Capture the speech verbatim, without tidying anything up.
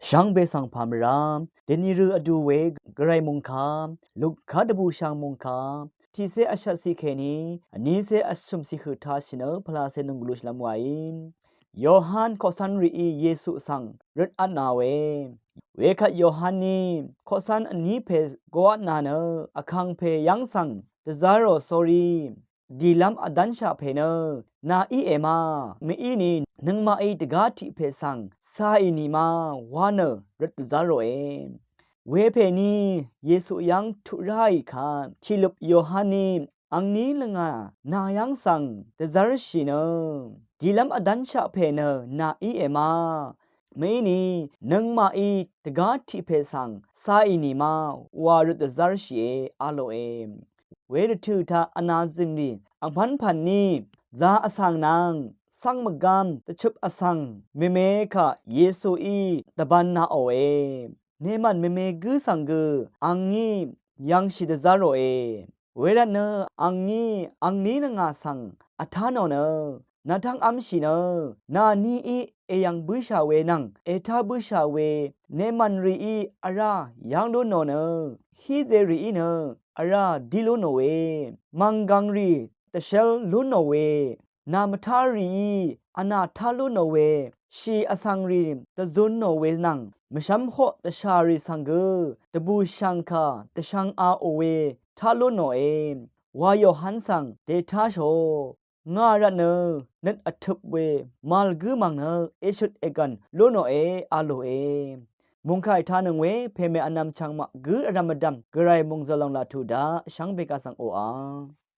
Shvngbe svng pà mvrá dèni rø vdu we Gvray mòngkà Luka dvbùshv̀ng mòngkà tiqcé vshvtcì kèní vnícé vshø̀mcì høq tashì nø pvlacé nònggùlu shvlv́m wàí. Yohan koqcv́n rìí Yesu svng røt vtnà we. Wekvt Yohan ní koqcv́n vní pè go vtnà nø vkàngpè yv́ng svng dvzv́rò sórí dìlv́m vdv́nshaq pè nø nà í èma, mèíni nøngmaqí dvgá tiq pè svng càì nìma wa nø røt dvzv́ròe. Wepèní Yesu yv́ng tuq ráì kvt tiqløp Yohan ní angní lvngà nà yv́ng svng dvzv́rshì nø dìlv́m vdv́nshaq pè nø nà í èma, mèíni nøngmaqí dvgá tiq pè svng càì nìma wa røt dvzv́rshìe a lòe. Wervtø̀ taq vnā zø̀ngrì angpv́npv̀n ní zā vsvng nvng cv́ng mvgv́m dvchøp vsvng mème kà Yesuí dvbv̄n naqòe. Nemàn mème gǿ svng gø angní yv̀ngshì dvzv́ròe. Wervtnø angní angní nvngà svng vtá nò nø nvtv́ng v́mshì nø nà níí èyv̀ng bǿshà we nvng ètá bǿshà we nemàn rìí vrá yv́ng lú nò nø híze rìí nø vrá dí lú nò we mv̀nggv̀ng rì dvshv́l lú nò we nà mvtá rìí vnà tá lú nò we shì vsvng rì dvzun nò we nvng mvshv́m hoq dvshà rì svng gø dvbùshv̀ng kà dvshv̄ngāò we tá lú nòe wa Yohan svng dètáshò. Ngà rvtnø nøt vtøp we màl gǿ mv̀ng nø èshøt ègv̀n lú nòe a lòe. Mòngkà ètánøng we pèmè vnvm chvngmaq gǿ vrv̄m vdv̀m Gvray mòngzø̀l lòng laqtuq daq shvngbe kaq svng oqà